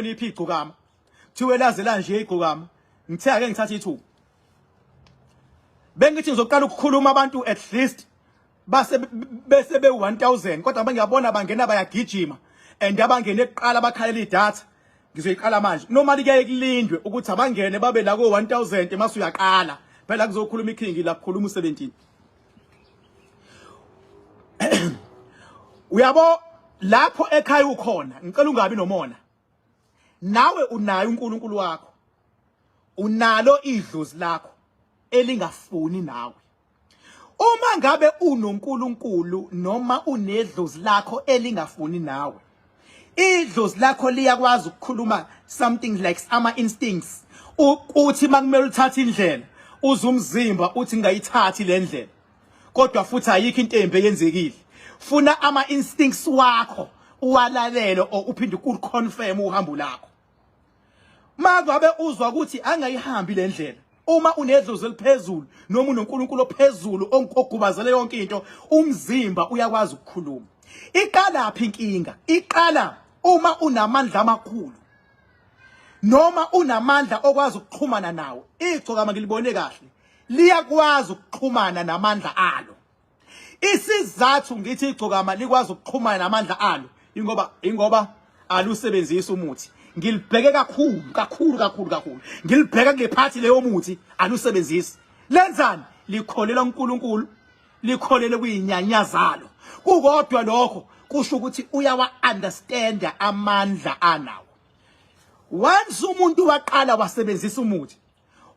Liphi igcokama? Kuthiwe laze lanje igcokama. Ngithe ake ngithathe ithuba. Bengithi ngizoqala ukukhuluma abantu at least base bese be 1000 kodwa bengiyabona bangena bayagijima and abangene kuqala bakhalela idatha ngizoyiqala manje normally kuyaye kulindwe ukuthi abangene babe la ko 1000 mase uyaqala phela kuzokhuluma iking la kukhuluma u17 uyabo lapho ekhaya ukhona ngicela ungabi nomona nawe unayo uNkulunkulu wakho unalo idlozi lakho elingafuni nawe uma ngabe unoNkulunkulu noma unedlozi lakho elingafuni nawe idlozi lakho liyakwazi ukukhuluma something like ama instincts uthi makumele uthathe indlela uze umzimba uthi ngayithathi le ndlela kodwa futhi ayikho into embi eyenzekile funa ama instincts wakho uwalalele or uphinde ukuconfirm uhambo lakho Mangabe uzwa ukuthi angayihambi le ndlela uma unedlozi eliphezulu noma unoNkulunkulu ophezulu ogubazele yonke into umzimba uyakwazi ukukhuluma iqala phi inkinga iqala uma unamandla amakhulu noma unamandla okwazi ukuxhumana nawo igcokama ngilibone kahle liyakwazi ukuxhumana namandla alo Isizathu ngithi igcokama likwazi ukuxhumana namandla alo ingoba ingoba alusebenzisi umuthi. Ngilibheke kakhulu kakhulu kakhulu kakhulu. Ngilibheka kule phathi leyo muthi alusebenzisi. Lenzani? Likholelwa uNkulunkulu, likholele kuyinyanya zalo. Kukodwa lokho kusho ukuthi uyawa understand amandla anawo. Once umuntu waqala wasebenzisa umuthi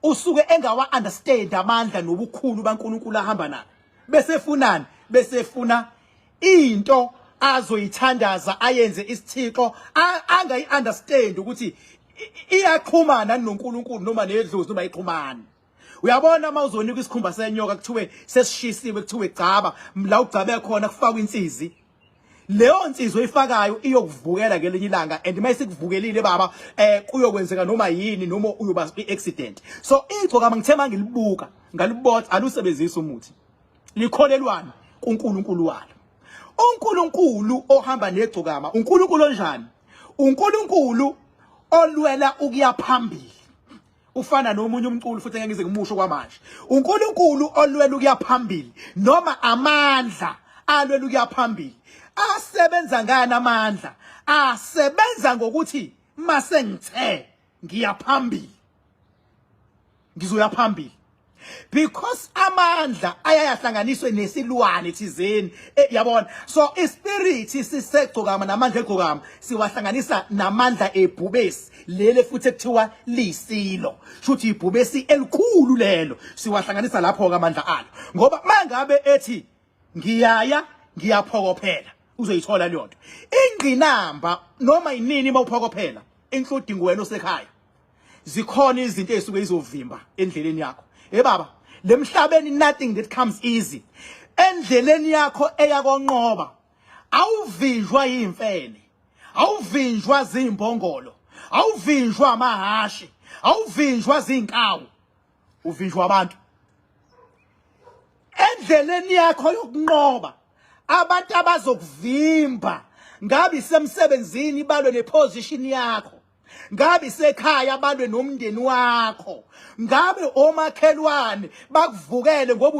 usuke engawa understand amandla nobukhulu baNkulunkulu ahamba nabo bese funani bese funa into azoyithandaza ayenze isithixo angayi understand ukuthi iyaxhumana noNkulunkulu noma nedlozi noma ixhumani uyabona uma uzonika isikhumba senyoka kuthiwe sesishisiwe kuthiwe gcaba la ugcabe khona kufakwa insizi leyo nsizwa oyifakayo iyokuvukela ngelinye ilanga and uma isikuvukelile baba eh kuyokwenzeka noma yini noma uyoba i-accident so igcokama ngithe mangilibuka ngalibotha alusebenzisi umuthi likholelwana kuNkulunkulu walo uNkulunkulu ohamba negcokama uNkulunkulu onjani uNkulunkulu olwela ukuya phambili ufana nomunye umculo futhi ngeke ngize ngimusho kwamanje uNkulunkulu olwela ukuya phambili noma amandla alwela ukuya phambili asebenza ngani amandla asebenza ngokuthi mase ngithe ngiya phambili ngizoya phambili because amandla ayayahlanganiswe nesilwane thizeni eh, yabona so ispirit sisegcokama namandla egcokama siwahlanganisa namandla ebhubesi lele futhi ekuthiwa lisilo shuthi ibhubesi elikhulu lelo siwahlanganisa lapho ke amandla alo ngoba mangabe ethi ngiyaya ngiyaphokophela uzoyithola leyo nto ingqinamba noma yinini mawuphokophela including wena osekhaya zikhona izinto ezisuke izovimba endleleni yakho hey baba lemhlabeni nothing that comes easy endleleni yakho eyakonqoba awuvinjwa yimfene awuvinjwa zimbongolo awuvinjwa amahashi awuvinjwa zinkawu uvinjwa abantu endleleni yakho yokunqoba abantu abazokuvimba ngabe isemsebenzini balwe neposition yakho ngabe isekhaya balwe nomndeni wakho ngabe omakhelwane bakuvukele ngoba